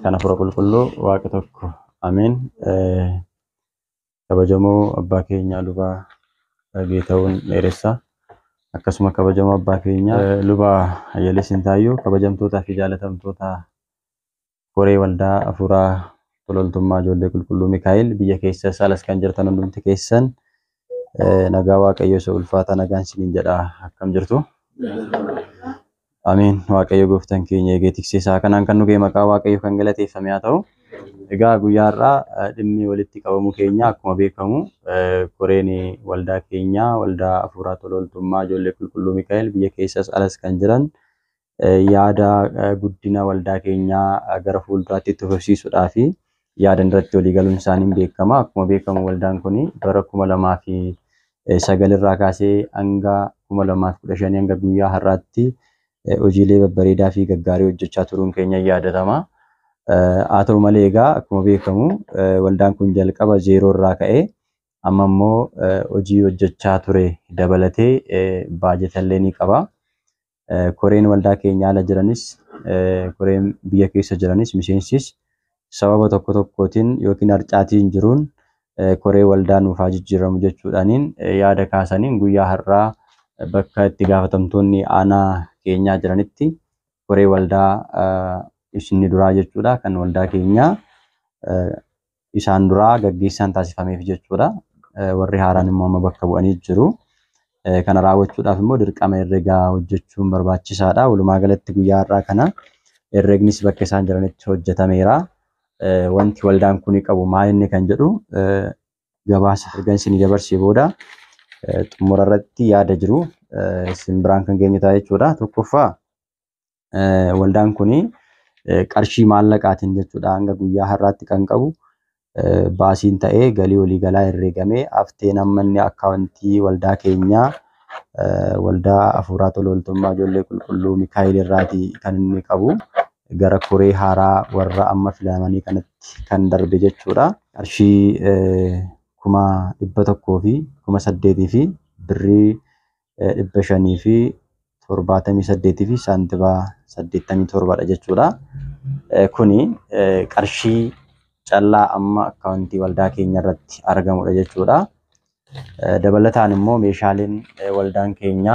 kan Hafuura Qulqulluu Waaqa tokko. Ameen. Kabajamoo abbaa keenya luba Geetahuun Dheeressaa, akkasuma kabajamoo abbaa keenya luba Hayyalee Sintaayyoo, kabajamtootaa fi jaalatamtoota koree waldaa Hafuuraa Tololtummaa Ijoollee Qulqulluu Mikaa'el biyya keessas alas kan jirtan hundumti keessan, nagaa Waaqayyo isa ulfaataa nagaan isiniin jedha. Akkam jirtu? Ameen. Waaqayyo gooftaan keenya eegee tiksee isaa kanaan kan nu ga'e maqaa Waaqayyo kan galateeffame haa ta'u. Egaa guyyaa har'aa dhimmi walitti qabamuu keenya akkuma beekamu koreen waldaa keenyaa, waldaa Hafuuraa Tololtummaa Ijoollee Qulqulluu Mikaa'el biyya keessas alas kan jiran, yaada guddina waldaa keenyaa gara fuulduraatti itti fufsiisuudhaa fi yaadan irratti walii galuun isaaniin beekama. Akkuma beekamu waldaan kun bara 2009 irraa kaasee hanga 2015, hanga guyyaa har'aatti hojiilee babbareedaa fi gaggaarii hojjechaa turuun keenya yaadatama. Haa ta'u malee egaa akkuma beekamu waldaan kun jalqaba zeeroo irraa ka'ee amma immoo hojii hojjechaa ture dabalatee baajeta illee ni qaba. Koreen waldaa keenya ala jiranis, koreen biyya keessa jiranis, miseensis sababa tokko tokkootiin yookiin harcaatiin jiruun koree waldaa nuuf haa jijjiiramu jechuudhaaniin yaada kaasaniin guyyaa har'aa bakka itti gaafatamtoonni aanaa keenyaa jiranitti koree waldaa isinni duraa jechuudha kan waldaa keenyaa isaan duraa gaggeessaan taasifameef jechuudha. Warri haaraan immoo amma bakka bu'anii jiru. Kana raawwachuudhaaf immoo dirqama herregaa hojjechuun barbaachisaadha. Walumaa galatti guyyaa har'aa kana herregnis bakka isaan jiranitti hojjetameera. Wanti waldaan kun qabu maal inni kan jedhu gabaasa erga isinii dabarsee booda xumura irratti yaada jiru isin biraan kan geenyu ta'a jechuudha. Tokkoffaa, waldaan kun qarshii maallaqaatiin jechuudha hanga guyyaa har'aatti kan qabu baasiin ta'ee galii waliigalaa herreegamee hafteen amma inni akkaawuntii waldaa keenyaa, waldaa Hafuuraa Tololtummaa Ijoollee Qulqulluu Mikaa'el irraatii kan inni qabu gara koree haaraa warra amma filamanii kanatti kan darbe jechuudha. Qarshii 108,000 fi birrii 578 fi saantima 87dha jechuudha. Kuni qarshii callaa amma akkaawuntii waldaa keenya irratti argamudha jechuudha. Dabalataan immoo meeshaaleen waldaan keenya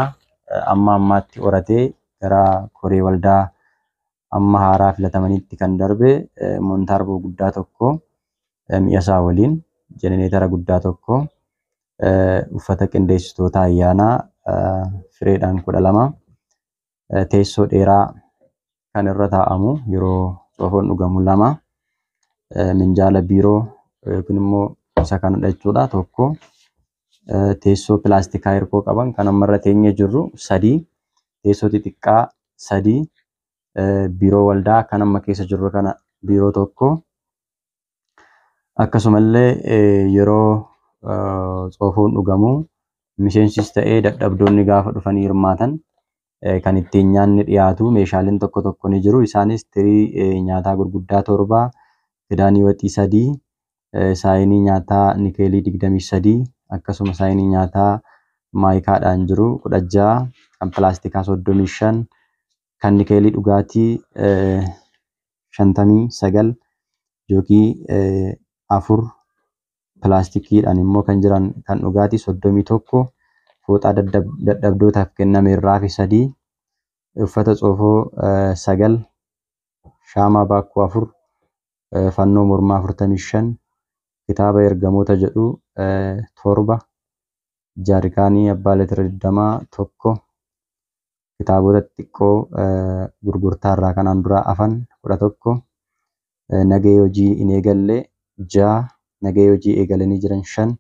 amma ammaatti horatee gara koree waldaa amma haaraa filatamanitti kan darbe montaarboo guddaa tokko mi'a isaa waliin, jenereetara guddaa tokko, uffata qindeessitoota ayyaanaa fireedhaan 12, teessoo dheeraa kan irra taa'amu yeroo xoofoon dhugamu 2, minjaala biiroo yookiin immoo isa kanadha jechuudha tokko, teessoo pilaastikaa hirkoo qaban kan amma irra teenyee jirru 3, teessoo xixiqqaa 3, biiroo waldaa kan amma keessa jirru kana biiroo 1, akkasumallee yeroo xoofoon dhugamu miseensis ta'ee dadhabdoonni gaafa dhufanii hirmaatan kan ittiin nyaanni dhiyaatu meeshaaleen tokko tokko ni jiru. Isaanis tirii nyaataa gurguddaa 7, kidaanii waxii 3, saayinii nyaataa nikeelii 23, akkasuma saayinii nyaataa maayikaadhaan jiru 16, kan pilaastikaa 35, kan nikeelii dhugaatii 59, jookii 4, pilaastikiidhaan immoo kan jiran kan dhugaatii 31, fooxaa dadhabdootaaf kenname irraa fi 3, uffata xoofoo 9, shaamaa baakkoo 4, fannoo mormaa 45, kitaaba ergamoota jedhu 7, jaarkaanii abbaa leetira 20 1, kitaabota xixiqqoo gurgurtaa irraa kanaan dura hafan 11, nagahee hojii hin eegalle 6, nagahee hojii eegalanii jiran 5,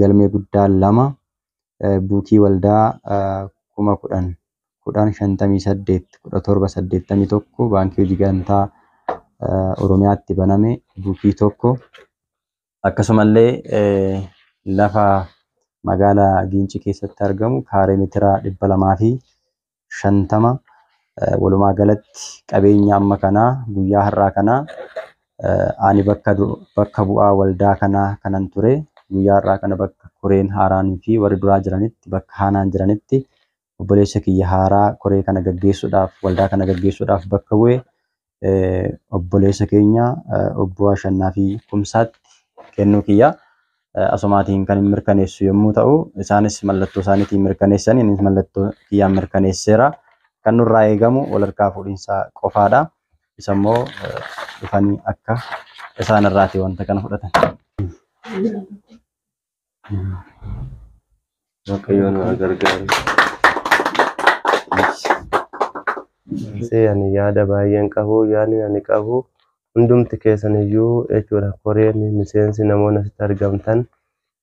galmee guddaa 2, buukii waldaa 10,000 10 58 17 81 baankii hojii gamtaa Oromiyaatti baname buukii 1, akkasumallee lafa magaalaa Giincii keessatti argamu kaaree meetira 250. Walumaa galatti qabeenya amma kanaa guyyaa har'aa kanaa ani bakka bu'aa waldaa kanaa kanan ture guyyaa har'aa kana bakka koreen haaraan fi warri duraa jiranitti, bakka haanaan jiranitti, obboleessa kiyya haaraa koree kana gaggeessuudhaaf, waldaa kana gaggeessuudhaaf bakka bu'e obboleessa keenya obbo Ashannaa fi Kumsaatti kennuu kiyya. Asumaatiin kan hin mirkaneessu yommuu ta'u, isaanis mallattoo isaaniitiin mirkaneessan, innis mallattoo kiyyaan mirkaneesseera. Kan nurraa eegamu wal harkaa fuudhinsa qofaadha. Isa immoo dhufanii akka isaan irraati wanta kana fudhatan. Waaqayyo nu haa gargaaru. Ani yaada baay'een qabu, yaadni ani qabu hundumti keessan iyyuu jechuudha. Koreen miseensi namoonni asitti argamtan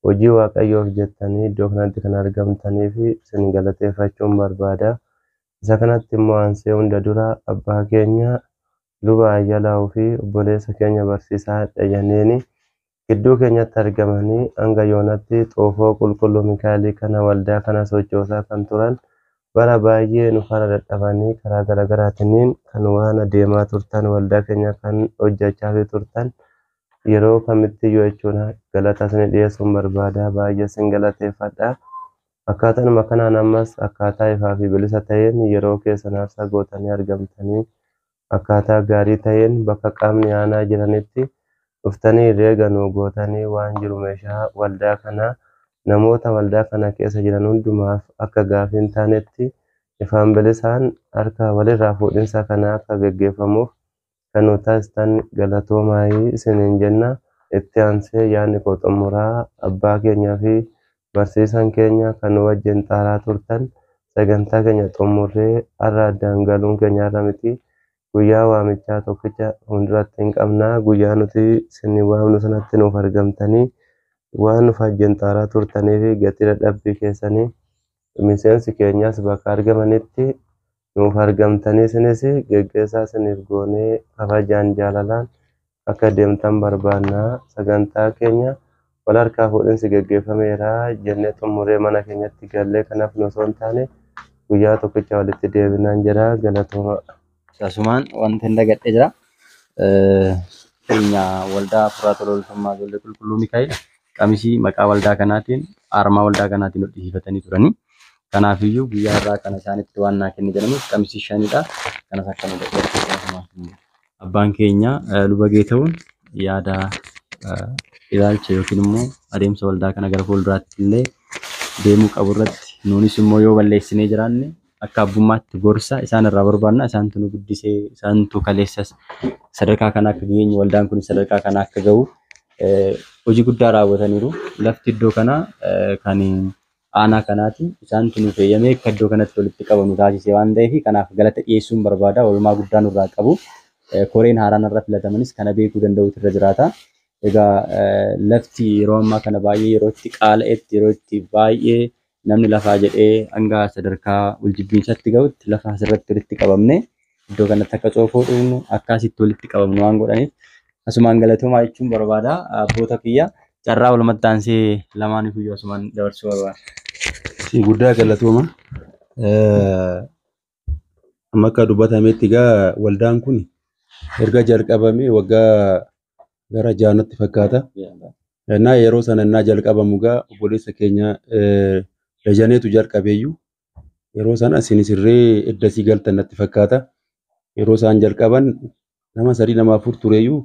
hojii Waaqayyoof jettanii iddoo kanatti kan argamtanii fi isin galateeffachuun barbaada. Isa kanatti immoo aansee hunda dura abbaa keenya luba Ayyalaa'uu fi obboleessa keenya barsiisaa Dajaneeni gidduu keenyatti argamanii hanga yoonatti xoofoo qulqulluu Mikaa'elii kana waldaa kana sochoosaa kan turan bara baay'ee nu faana dadhabanii karaa garaagaraatiin kan waan adeemaa turtan waldaa keenya kan hojjechaa turtan yeroo kamittiyyuu jechuudha galata isin dhiyeessuun barbaada, baay'ee isin galateeffadha. Akkaataanuma kanaan ammas akkaataa ifaa fi bilisa ta'een yeroo keessan aarsaa gootanii argamtanii akkaataa gaarii ta'een bakka qaamni aanaa jiranitti dhuftanii herreega nuu gootanii waan jiru meeshaa waldaa kanaa namoota waldaa kana keessa jiran hundumaaf akka gaafii hin taanetti ifaan bilisaan harka walirraa fuudhinsa kana akka geggeeffamuuf kan nu taasistan galatoomaayii isiniin jenna. Itti aansee yaadni koo xumuraa abbaa keenyaa fi barsiisaan keenya kan nu wajjin xaaraa turtan sagantaa keenya xumurree har'a addaan galuun keenya har'a miti. Guyyaa waamichaa tokkicha fuulduratti hin qabna. Guyyaa nuti isin waamnu sanatti nuuf argamtanii waan nuuf wajjin xaaraa turtanii fi gatii dadhabbii keessanii miseensi keenyas bakka argamanitti nuuf argamtanii isinis geggeessaa isiniif goonee kabajaan jaalalaan akka deemtan barbaanna. Sagantaa keenya wal harkaa fuudhinsi geggeeffameera jennee xumuree mana keenyatti gallee kanaaf nu osoo hin taane guyyaa tokkicha walitti deebinaan jira. Galatooma. Asumaan wanti hin dagadhe jira. Keenya waldaa Afuuraa Tola Ooltummaa Ijoollee Qulqulluu Mikaa'el qamisii maqaa waldaa kanaatiin aarmaa waldaa kanaatiin hodhisiifatanii turanii. Kanaafiyyuu guyyaa irraa kana isaanitti waan naa kenni jedhamuuf qamisii 5dha. Kanas akka nu dagadhe. Abbaan keenya luba Geeta'uun yaada ilaalcha yookiin immoo adeemsa waldaa kana gara fuulduraatti illee deemuu qabu irratti nuunis immoo yoo balleessinee jiraanne akka abbummaatti gorsa isaan irraa barbaanna. Isaantu nu guddisee, isaantu kaleessas sadarkaa kana akka geenyu, waldaan kun sadarkaa kana akka gahu hojii guddaa raawwataniiru. Lafti iddoo kanaa kan aanaa kanaati. Isaantu nu fayyamee akka iddoo kanatti walitti qabamu taasise waan ta'eef kanaaf galata dhiyeessuun barbaada. Oolmaa guddaa nurraa qabu. Koreen haaraan irra filatamanis kana beekuu danda'utu irra jiraata. Egaa lafti yeroo ammaa kana baay'ee yeroo itti qaala'etti, yeroo itti baay'ee namni lafaa jedhee hanga sadarkaa waljibbiinsaatti gahutti lafa asirratti walitti qabamne iddoo kanatti akka coofoo dhugnu akka asitti walitti qabamnu waan godhaniif asumaan galatoomaa jechuun barbaada. Abboota kiyya carraa walumatti aansee lamaaniif iyyuu asumaan dabarsuu barbaada. Guddaa galatooma. Amma akka dubbatametti egaa waldaan kun erga jalqabamee waggaa gara 6 fakkaata. Innaa yeroo sana innaa jalqabamu egaa obboleessa keenya Dajaneetu jalqabeeyyuu yeroo sana isinis irree eddasii galtan natti fakkaata. Yeroo isaan jalqaban nama 3 nama 4 tureeyyuu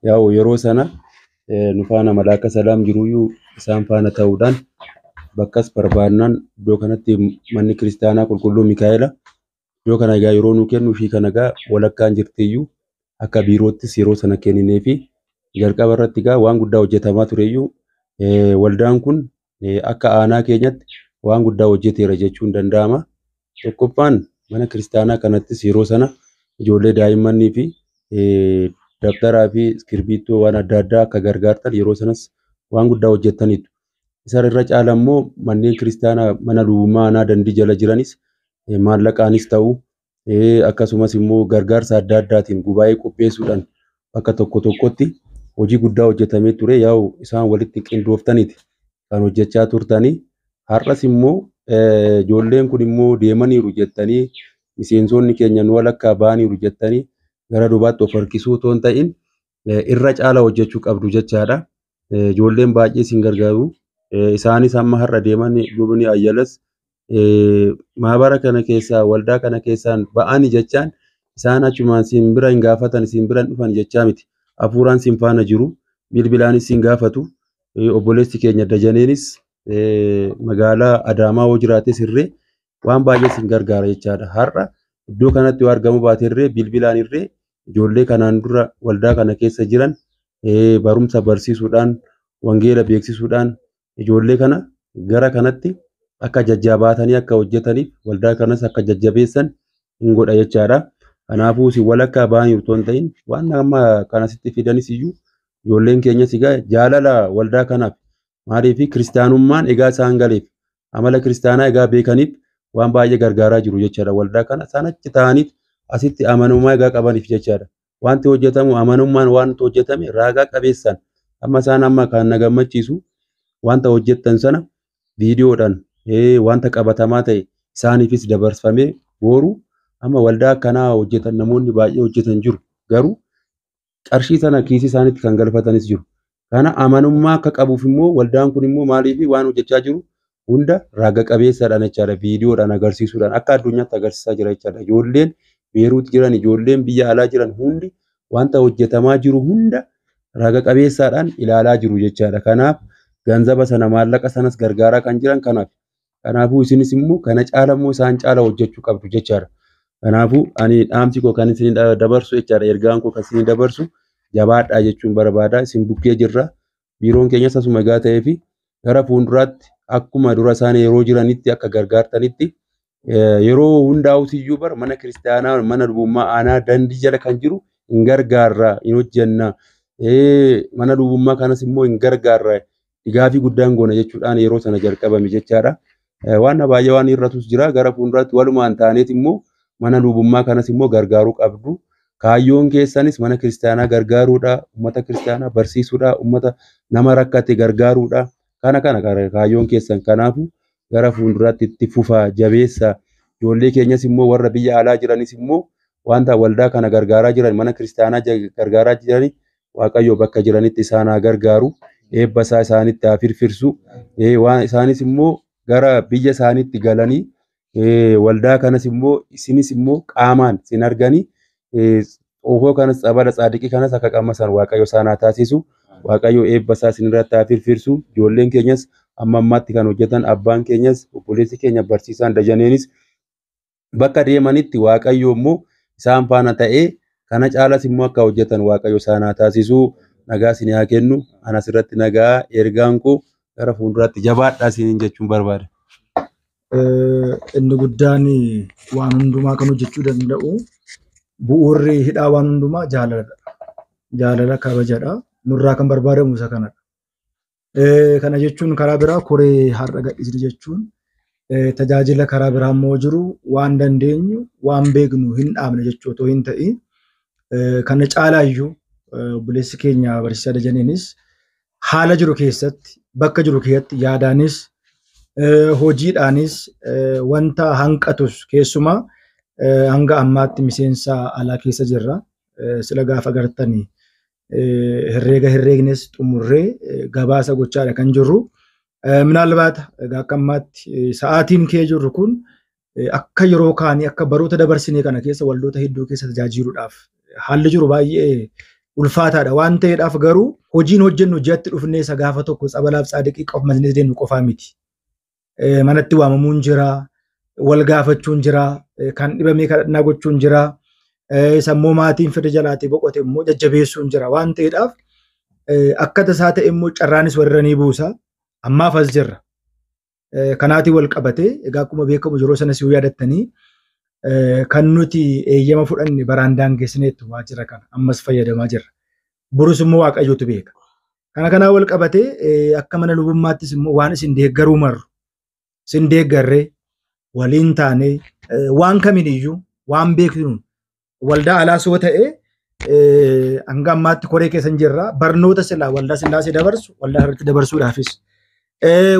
yaa'u yeroo sana nu faana Malaaka Salaam jiruyyuu isaan faana ta'uudhaan bakkas barbaannaan iddoo kanatti manni kiristaanaa qulqulluu Mikaa'ela iddoo kana egaa yeroo nu kennu ishii kana egaa walakkaan jirtiyyuu akka biiroottis yeroo sana kenninee fi jalqaba irratti egaa waan guddaa hojjetamaa tureyyuu waldaan kun akka aanaa keenyatti waan guddaa hojjeteera jechuun danda'ama. Tokkoffaan mana kiristaanaa kanattis yeroo sana ijoollee daa'immanii fi dabtaraa fi iskirbiittoo waan adda addaa akka gargaartan yeroo sanas waan guddaa hojjetaniitu. Isa irra caala immoo manneen kiristaanaa mana lubummaa aanaa dandii jala jiranis maallaqaanis ta'u akkasumas immoo gargaarsa adda addaatiin gubaa'ee qopheessuudhaan bakka tokko tokkotti hojii guddaa hojjetamee ture. Yaa'u isaan walitti qindooftaniiti kan hojjechaa turtanii. Har'as immoo ijoolleen kun immoo deemaniiru jettanii miseensonni keenya nu walakkaa ba'aniiru jettanii gara duubaatti of harkisuu otoo hin ta'in irra caala hojjechuu qabdu jechaadha. Ijoolleen baay'ee isin gargaaru. Isaanis amma har'a deeman lubni Ayyalas maabara kana keessaa waldaa kana keessaan ba'anii jechaan Isaan achumaan siin bira hin gaafatan, siin bira hin dhufan jechaa miti. Hafuuraan siin faana jiru, bilbilaanis siin gaafatu. Obboleessi keenya Dajaneenis magaalaa Adaamaa hoo jiraate sirree waan baay'ee siin gargaara jechaadha. Har'a iddoo kanatti yoo argamu baate irree bilbilaan irree ijoollee kanaan dura waldaa kana keessa jiran barumsa barsiisuudhaan, wangeela beeksisuudhaan ijoollee kana gara kanatti akka jajjabaatanii akka hojjetaniif waldaa kanas akka jajjabeessan hin godha jechaadha. Kanaafuu isin walakkaa ba'anii otoo hin ta'in waan amma kanasitti fidanis iyyuu ijoolleen keenyas egaa jaalala waldaa kanaaf maaliif kiristaanummaan egaa isaan galeef amala kiristaanaa egaa beekaniif waan baay'ee gargaaraa jiru jechaadha. Waldaa kana isaan achi ta'aniif asitti amanummaa egaa qabaniif jechaadha. Wanti hojjetamu amanummaan wanti hojjetame raagaa qabeessaan amma isaan amma kan na gammachiisu wanta hojjettan sana viidiyoodhaan wanta qabatamaa ta'e isaaniifis dabarfamee boru amma waldaa akkanaa hojjetan namoonni baay'ee hojjetan jiru. Garuu qarshii sana kiisii isaaniitti kan galfatanis jiru. Kana amanummaa akka qabuuf immoo waldaan kun immoo maaliif waan hojjechaa jiru hunda raga qabeessaadhaan jechaadha. Viidiyoodhaan agarsiisuudhaan akka addunyaatti agarsiisaa jira jechaadha. Ijoolleen Beeruut jiran, ijoolleen biyya alaa jiran hundi wanta hojjetamaa jiru hunda raga qabeessaadhaan ilaalaa jiru jechaadha. Kanaaf ganzaba sana maallaqa sanas gargaaraa kan jiran kanaaf. Kanaafuu isinis immoo kana caala immoo isaan caala hojjechuu qabdu jechaadha. Kanaafuu ani dhaamsi koo kan isin dabarsu jechaadha. Ergaan koo kan isin dabarsu jabaadhaa jechuun barbaada. Isin bukkee jirra. Biiroon keenyas asuma egaa ta'ee fi gara fuulduraatti akkuma dura isaan yeroo jiranitti akka gargaartanitti yeroo hundaa'us iyyuu bara mana kiristaanaa mana lubummaa aanaa dandii jala kan jiru hin gargaarra hin hojjenna. Mana lubummaa kanas immoo hin gargaarra gaafii guddaan goona jechuudhaan yeroo sana jalqabame jechaadha. Waan baay'ee waan irratus jira gara fuulduraatti walumaan taaneet immoo mana lubummaa kanas immoo gargaaruu qabdu. Kaayyoon keessanis mana kiristaanaa gargaaruudha, uummata kiristaanaa barsiisuudha, uummata nama rakkate gargaaruudha. Kana kaayyoon keessan kanaafu gara fuulduraatti itti fufaa jabeessaa. Ijoollee keenyas immoo warra biyya alaa jiranis immoo wanta waldaa kana gargaaraa jiran mana kiristaanaa gargaaraa jiran Waaqayyo bakka jiranitti isaan haa gargaaru. Eebba isaa isaanitti haa firfirsu. Waan isaanis immoo gara biyya isaaniitti galanii waldaa kanas immoo isinis immoo qaamaan isin arganii xoofoo kanas tsabala tsaadiqii kanas akka qammasan Waaqayyo isaan haa taasisu. Waaqayyo eebba isaa isinirratti haa firfirsu. Ijoolleen keenyas amma ammaatti kan hojjetan abbaan keenyas obboleessi keenya barsiisaan Dajaneenis bakka deemanitti Waaqayyo immoo isaan faana ta'ee kana caalas immoo akka hojjetan Waaqayyo isaan haa taasisu. Nagaa isin haa kennu. Ana asirratti nagaa ergaan koo gara fuulduraatti jabaadhaa isiniin jechuun barbaada. Inni guddaan waan hundumaa kan hojjechuu danda'u bu'uurri hidhaa waan hundumaa jaalaladha. Jaalala kabajadha. Nurraa kan barbaadamu isa kanadha. Kana jechuun karaa biraa koree har'a gadhiisne jechuun tajaajila karaa biraa immoo jiru waan dandeenyu waan beeknu hin dhaabne jechuu otoo hin ta'in kana caalaayyuu obboleessi keenya barsiisaa Dajaneenis haala jiru keessatti bakka jiru keessatti yaadaanis hojiidhaanis wanta hanqatus keessumaa hanga ammaatti miseensa alaa keessa jirra. Sila gaafa agartanii herreega herreegnes xumurree gabaasa gochaadha kan jirru. Minaalbaata egaa akka ammaatti sa'aatiin kee jirru kun akka yeroo kaanii akka baroota dabarsinee kana keessa waldoota hedduu keessa tajaajiluudhaaf haalli jiru baay'ee ulfaataadha waan ta'eedhaaf garuu hojiin hojjennu ji'atti dhufnee isa gaafa tokko tsabalaaf tsaadiqii qofmasnee deemnu qofaa miti. Manatti waamamuun jira, wal gaafachuun jira, kan dhibamee kadhannaa gochuun jira, sammuu maatiin fira jalaatii boqote immoo jajjabeessuun jira waan ta'eedhaaf akka tasaa ta'e immoo carraanis warra ni buusa. Ammaaf as jirra. Kanaatiin wal qabatee egaa akkuma beekamu yeroo sanas yoo yaadattanii kan nuti eeyyama fudhanne baraan daangessineettu waajjira kana ammas fayyadamaa jirra. Borus immoo Waaqayyotu beeka. Kana kanaan wal qabatee akka mana lubummaattis immoo waan isin deeggaruu marru isin deeggarree waliin taanee waan kamiiniyyuu waan beeknuun waldaa alaas yoo ta'e hanga ammaatti koree keessa hin jirra. Barnoota silaa waldaa sillaasee dabarsu waldaa irratti dabarsuudhaafis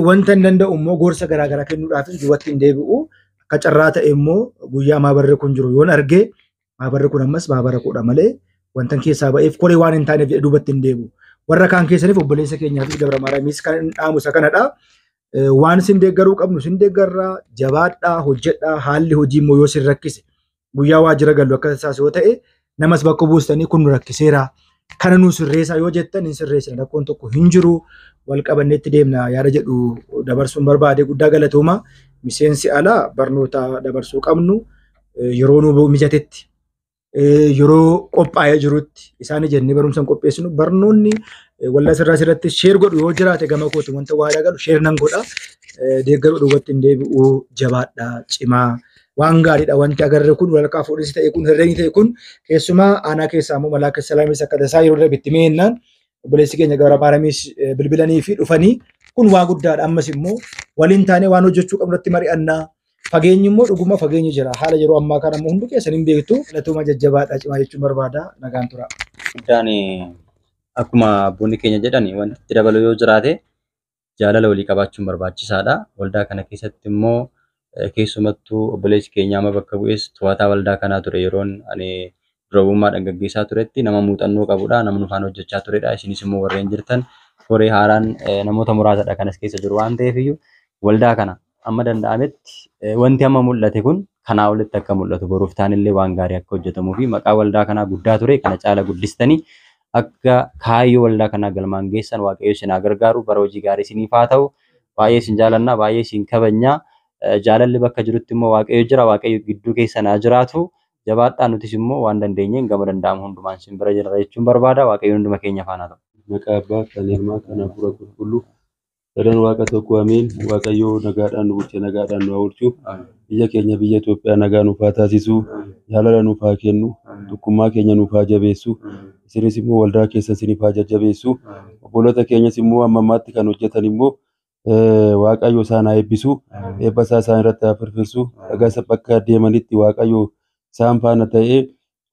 wanta hin danda'u immoo gorsa garaagaraa kennuudhaafis duubatti hin deebi'u. Akka carraa ta'e immoo guyyaa maabarri kun jiru yoon argee maabarri kun ammas maabara koodha malee wanta keessaa ba'eef koree waan hin taaneef jedhee duubatti hin deebi'u. Warra kaan keessaniif obboleessa keenyaafis Gabra Maariyaamiis kan dhaamu isa kanadha. Waan isin deeggaruu qabnu isin deeggarraa, jabaadhaa, hojjedhaa, haalli hojii immoo yoo isin rakkise Guyyaa waajjira gallu akka isaas yoo ta'e namas bakka buustanii kun nu rakkiseera. Kana nu sirreessaa yoo jettan hin sirreessina, rakkoon tokko hin jiru, wal qabanneetti deemna yaada jedhu dabarsuun barbaade. Guddaa galatooma. Miseensi alaa barnoota dabarsuu qabnu yeroo nu mijatetti, yeroo qophaa'ee jirutti isaan jennee barumsa hin qopheessinu. Barnoonni waldaa sirraa irratti share godhu yoo jiraate gama kootu wanta waadaa galu share nan godha. Deeggaruu duubatti hin deebi'u. Jabaadha, cimaa, waan gaariidha wanti agarre kun. Walakkaa fuudhinsi ta'e kun, herreegni ta'e kun, keessumaa aanaa keessaa immoo Malaaka Salaamis akka tasaa yeroo darbe itti meennaan obboleessi keenya Gabra Maaramiis bilbilanii fi dhufanii, kun waa guddaadha. Ammas immoo waliin taanee waan hojjechuu qabnu irratti mari'annaa. Fageenyi immoo dhuguma fageenyi jira. Haala yeroo ammaa kana immoo hundi keessan hin beektu. Galatooma, jajjabaadha, cimaa jechuun barbaada. Nagaan tura. Guddaan akkuma abboonni keenya jedhan, wanti itti dabalu yoo jiraate jaalala walii qabaachuun barbaachisaadha. Waldaa kana keessatti immoo keessumattuu obboleessi keenya amma bakka bu'es to'ataa waldaa kanaa ture, yeroon ani dura bu'ummaadhaan gaggeessaa turetti nama muuxannoo qabudha. Nama nu faana hojjechaa turedha. Isinis immoo warreen jirtan koree haaraan namoota muraasadha kanas keessa jiru waan ta'eef iyyuu, waldaa kana amma danda'ametti wanti amma mul'ate kun kanaa olitti akka mul'atu, boruuf taanillee waan gaarii akka hojjetamuu fi maqaa waldaa kanaa guddaa ture kana caala guddistanii akka kaayyoo waldaa kanaa galmaan geessan Waaqayyo isin haa gargaaru. Bara hojii gaarii isiniif haa ta'u. Baay'ee isin jaalannaa, baay'ee isin kabajnaa. Jaalalli bakka jirutti immoo Waaqayyo jira. Waaqayyo gidduu keessan haa jiraatu. Jabaadhaa, nutis immoo waan dandeenyeen gama danda'amu hundumaan isin bira jirra jechuun barbaada. Waaqayyo hunduma keenya faana haa ta'u. Maqaa Abbaa, kan Ilmaa, kan Hafuura Qulqulluu, sadan Waaqa tokko, ameen. Waaqayyo nagaadhaan nu bulchee nagaadhaan nu haa oolchu. Biyya keenya biyya Itoophiyaa nagaa nuuf haa taasisu. Jaalala nuuf haa kennu. Tokkummaa keenya nuuf haa jabeessu. Isinis immoo waldaa keessa isiniif haa jajjabeessu. Obboloota keenyas immoo amma ammaatti kan hojjetan immoo Waaqayyo isaan haa eebbisu. Eebba isaa isaan irratti haa firfirsu. Dhagaa bakka deemanitti Waaqayyo isaan faana ta'ee,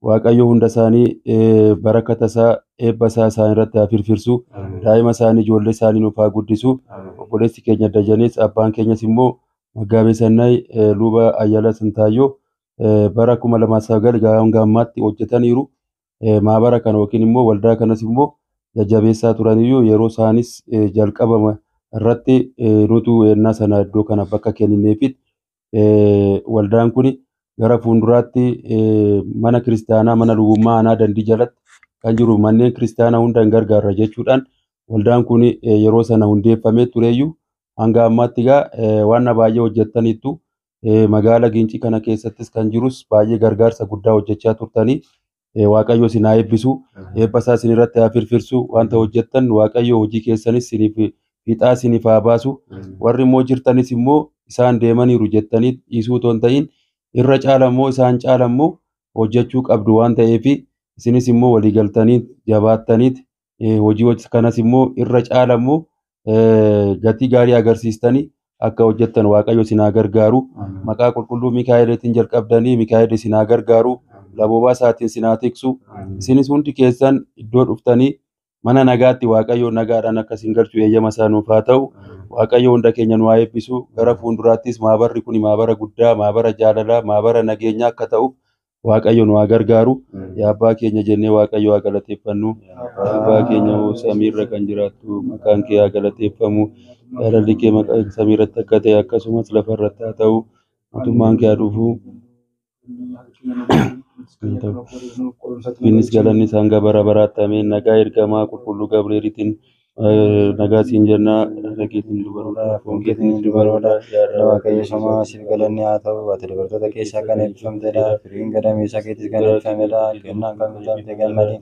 Waaqayyo hunda isaanii barakata isaa, eebba isaa isaan irratti haa firfirsu. Daa'ima isaanii, ijoollee isaanii nuuf haa guddisu. Obboleessi keenya Dajanees, abbaan keenyas immoo Maggaabee Sannaay, Luba Ayyala Sintaayyoo bara 2009 hanga ammaatti hojjetaniiru. Maabara kana yookiin immoo waldaa kanas immoo jajjabeessaa turaniyyuu, yeroo isaanis jalqabama irratti nutu ennaa sana iddoo kana bakka kennineefit waldaan kun gara fuulduraatti mana kiristaanaa mana lubummaa aanaa Dandii jalatti kan jiru manneen kiristaanaa hunda hin gargaarra jechuudhaan waldaan kun yeroo sana hundeeffamee tureyyuu, hanga ammaatti egaa waan baay'ee hojjettaniittu. Magaala Gincii kana keessattis kan jirus baay'ee gargaarsa guddaa hojjechaa turtanii, Waaqayyo isin haa eebbisu, eebba isaa isin irratti haa firfirsu. Wanta hojjettan Waaqayyo hojii keessanis isiniif fiixaa isiniif haa baasu. Warri immoo jirtanis immoo isaan deemaniiru jettanii dhiisuu otoo hin ta'in, irra caala immoo isaan caala immoo hojjechuu qabdu waan ta'eef, isinis immoo walii galtanii jabaattaniit hojii kanas immoo irra caala immoo gatii gaarii agarsiistanii akka hojjettan Waaqayyo isin haa gargaaru. Maqaa qulqulluu Mikaa'eliitiin jalqabdanii Mikaa'el isin haa gargaaru. Laboobaa isaatiin isin haa tiksu. Isinis hundi keessan iddoo dhuftanii mana nagaatti Waaqayyo nagaadhaan akka isin galchu eeyyama isaa nuuf haa ta'u. Waaqayyo hunda keenya nu haa eebbisu. Gara fuulduraattis maabarri kun maabara guddaa, maabara jaalalaa, maabara nageenyaa akka ta'u Waaqayyo nu haa gargaaru. Yaa Abbaa keenya jennee Waaqayyo haa galateeffannu. Abbaa keenya samiirra kan jiraattu, maqaan kee haa galateeffamu. Jaalalli kee maqaa samiirratti akka ta'e akkasumas lafarratti haa ta'u. Mootummaan kee haa dhufu. Innis galanni isaa hanga bara baraatti, ameen. Nagaa ergamaa qulqulluu Gabreeliitiin nagaa siin jennaa. Dhala keetiin dubaroodha. Foon keetiinis dubaroodha. Waaqayyo somaa siif galanni haa ta'u. Ati dubartoota keessaa kan eebbifamtedha. Firiin gadameessa keetis kan eebbifamedha. Kennaan kan guutamte gammadi.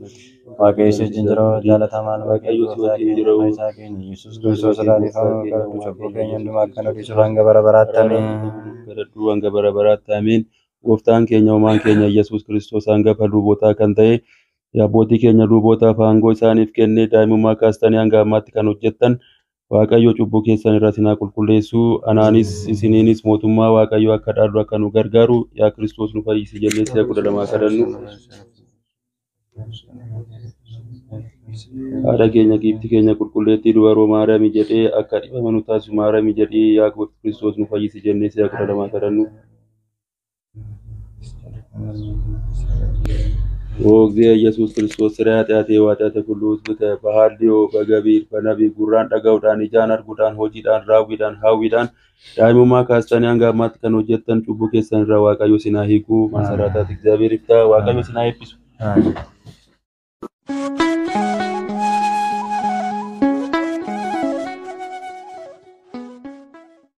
Waaqayyo si wajjin jira. Jaalatamaan Waaqayyo gooftaa keenya fayyisaa keenya Yesuus Kiristoos irraa dhiifama kadhadhu, cubbuu keenya hundumaa akka nu dhiisuuf hanga bara baraatti, ameen. Kadhadhu hanga bara baraatti, ameen. Gooftaan keenya uumaan keenya Yesuus Kiristoos hangafa lubootaa kan ta'e, abbootii keenya lubootaaf aangoo isaaniif kennee daa'imummaa kaastanii hanga ammaatti kan hojjettan, Waaqayyo cubbuu keessan irraa isin haa qulqulleessu. Anaanis isiniinis mootummaa Waaqayyo akka dhaallu akka nu gargaaru, yaa Kiristoos nu fayyisi jennee si'a 12 kadhannu. Haadha keenya giiftii keenya qulqulleettii dubaroo Maariyaami jedhee akka dhibama nu taasisu Maariyaami jedhii yaa Kiristoos nu fayyisi jennee si'a 12 kadhannu. ኦ እግዚእ ኢየሱስ ክርስቶስ ስራ ኃጢአቴ ወኃጢአተ ኩሉ ሕዝብከ በሐልዮ በገቢር በነቢብ gurraan dhaga'uudhaan ijaan arguudhaan hojiidhaan raawwiidhaan hawwiidhaan daa'imummaa kaastanii hanga ammaatti kan hojjettan cubbuu keessan irraa Waaqayyo isin haa hiiku. ማንሰራታት እግዚአብሔር ይፍታ። Waaqayyo isin haa eebbisu.